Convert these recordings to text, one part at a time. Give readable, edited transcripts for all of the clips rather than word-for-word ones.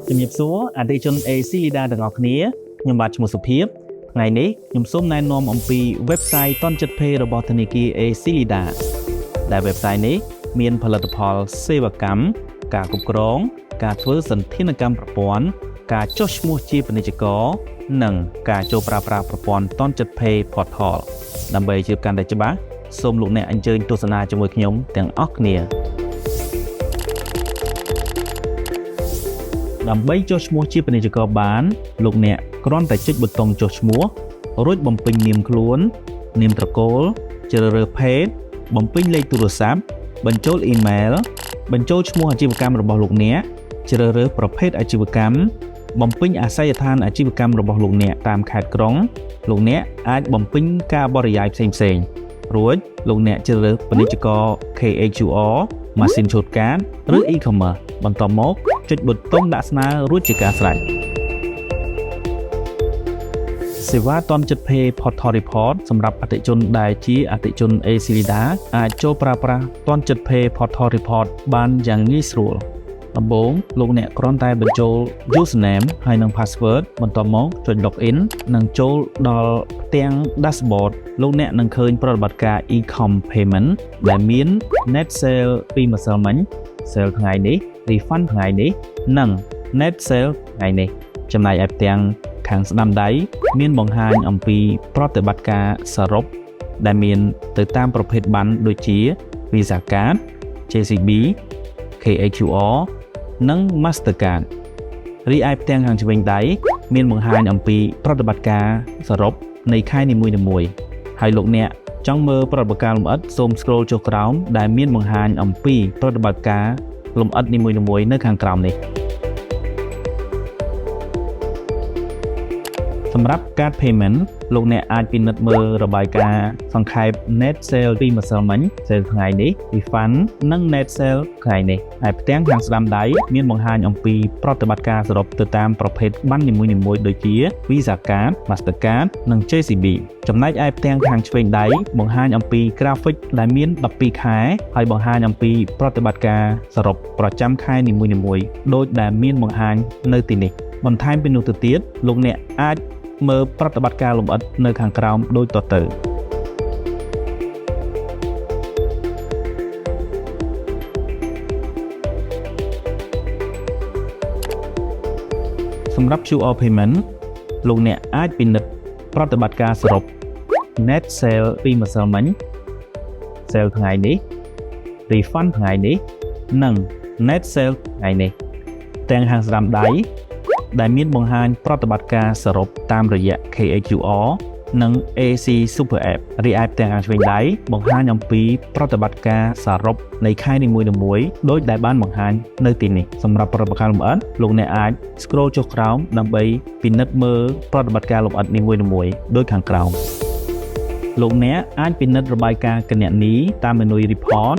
ជំរាបសួរអតិថិជន ACLEDA ទាំងអស់គ្នាខ្ញុំបាទឈ្មោះសុភាពថ្ងៃនេះខ្ញុំសូមណែនាំអំពី website ទាន់ចិត្ត Pay របស់ធនាគារ ACLEDA ដែល website នេះមានផលិតផលសេវាកម្មការគ្រប់គ្រងការធ្វើសន្ធានកម្មប្រព័ន្ធការចុះឈ្មោះជាពាណិជ្ជករនិងការចូលប្រើប្រាស់ប្រព័ន្ធទាន់ចិត្ត Pay Portal ដើម្បីជឿកាន់តែច្បាស់សូមលោកអ្នកអញ្ជើញទស្សនាជាមួយខ្ញុំទាំងអស់គ្នាដើម្បីចុះឈ្មោះជាពាណិជ្ជករបានលោកអ្នកគ្រាន់តែចុចប៊ូតុងចុះឈ្មោះរួចបំពេញនាមខ្លួននាមត្រកូលជ្រើសរើសភេទបំពេញលេខទូរស័ព្ទបញ្ចូលអ៊ីមែលបញ្ចូលឈ្មោះអាជីវកម្មរបស់លោកអ្នកជ្រើសរើសប្រភេទអាជីវកម្មបំពេញអាសយដ្ឋានអាជីវកម្មរបស់លោកអ្នកតាមខេត្តក្រុងលោកអ្នកអាចបំពេញការបរិយាយផ្សេងៗរួចលោកអ្នកជ្រើសរើសពាណិជ្ជករ KHQR ម៉ាស៊ីនឆូតកាតឬ e-commerce បន្ទាប់មកចុចប៊ូតុងដាក់ស្នើរួចជាការស្រេចសេវាទាន់ចិត្ត Pay Portal Report សម្រាប់អតិថិជនដែលជាអតិថិជន ACLEDA អាចចូលប្រើប្រាស់ទាន់ចិត្ត Pay Portal Report បានយ៉ាងងាយស្រួលដំបូងលោកអ្នកគ្រាន់តែបញ្ចូល username ហើយនិង password បន្ទាប់មកចុច login និងចូលដល់ផ្ទាំង dashboard លោកអ្នកនឹងឃើញប្រតិបត្តិការ e-com payment ដែលមាន net sale ពីម្សិលមិញ sale ថ្ងៃនេះ refund ថ្ងៃនេះនិង net sale ថ្ងៃនេះចំណែកឯផ្ទាំងខាងស្ដាំដៃមានបង្ហាញអំពីប្រតិបត្តិការសរុបដែលមានទៅតាមប្រភេទប័ណ្ណដូចជា Visa Card, JCB, KHQR និង Mastercard រីឯផ្ទាំងខាងឆ្វេងដៃមានបង្ហាញអំពីប្រតិបត្តិការសរុបនៃខែនីមួយៗហើយលោកអ្នកចង់មើលប្រតិបត្តិការលម្អិតសូម scroll ចុះក្រោមដែលមានបង្ហាញអំពីប្រតិបត្តិការលម្អិតនីមួយៗនៅខាងក្រោមនេះសម្រាប់ card payment លោកអ្នកអាចពិនិត្យមើលរបាយការណ៍សង្ខេប net sale ពីម្សិលមិញ sale ថ្ងៃនេះ refund និង net sale ថ្ងៃនេះហើយផ្ទាំងខាងស្ដាំដៃមានបង្ហាញអំពីប្រតិបត្តិការសរុបទៅតាមប្រភេទប័ណ្ណនីមួយៗដូចជា Visa Card, Mastercard និង JCB ចំណែកឯផ្ទាំងខាងឆ្វេងដៃបង្ហាញអំពី graphic ដែលមាន12ខែហើយបង្ហាញអំពីប្រតិបត្តិការសរុបប្រចាំខែនីមួយៗដូចដែលមានបង្ហាញនៅទីនេះបន្ថែមពីនោះទៅទៀតលោកអ្នកអាចមើលប្រតិបត្តិការលម្អិតនៅខាងក្រោមដូចតទៅសម្រាប់ QR payment លោកអ្នកអាចពិនិត្យប្រតិបត្តិការសរុប net sale ពីម្សិលមិញ sale ថ្ងៃនេះ refund ថ្ងៃនេះនិង net sale ថ្ងៃនេះទាំងខាងស្ដាំដៃដែលមានបង្ហាញប្រតិបត្តិការសរុបតាមរយៈ KHQR និង AC Super App រីឯផ្ទាំងខាងឆ្វេងដៃបង្ហាញអំពីប្រតិបត្តិការសរុបនៃខែនីមួយៗដូចដែលបានបង្ហាញនៅទីនេះសម្រាប់ប្រតិបត្តិការលម្អិតលោកអ្នកអាច scroll ចុះក្រោមដើម្បីពិនិត្យមើលប្រតិបត្តិការលម្អិតនីមួយៗដូចខាងក្រោមលោកអ្នកអាចពិនិត្យរបាយការណ៍គណនីតាមមេនុយ Report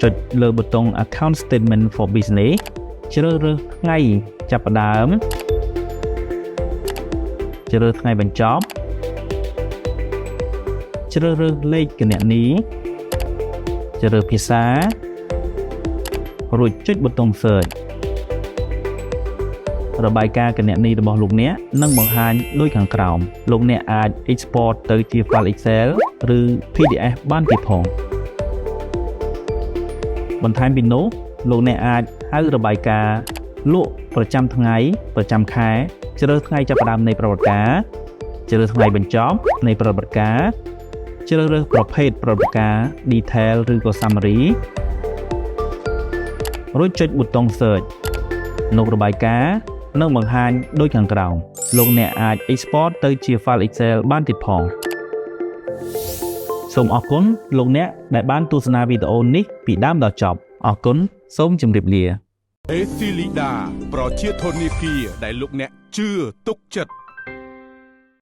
ចុចលើប៊ូតុង Account Statement for Business ជ្រើសរើសថ្ងៃចាប់ផ្ដើមជ្រើសថ្ងៃបញ្ចប់ជ្រើសរើសលេខគណនីជ្រើសរើសភាសារួចចុចប៊ូតុង Search របាយការណ៍គណនីរបស់លោកអ្នកនឹងបង្ហាញដូចខាងក្រោមលោកអ្នកអាច export ទៅជា file Excel ឬ PDF បានទៀតផងបន្ថែមពីនោះលោកអ្នកអាចហៅរបាយការណ៍លក់ប្រចាំថ្ងៃប្រចាំខែជ្រើសថ្ងៃចាប់ផ្ដើមនៃប្រតិបត្តិការជ្រើសថ្ងៃបញ្ចប់នៃប្រតិបត្តិការជ្រើសរើសប្រភេទប្រតិបត្តិការ detail ឬក៏ summary រួចចុចប៊ូតុង search នោះរបាយការណ៍នឹងបង្ហាញដូចខាងក្រោមលោកអ្នកអាច export ទៅជា file Excel បានទៀតផងសូមអរគុណលោកអ្នកដែលបានទស្សនាវីដេអូនេះពីដើមដល់ចប់អរគុណសូមជម្រាបលា ACLEDA ប្រជាធនាគារដែលលោកអ្នកជឿទុកចិត្ត។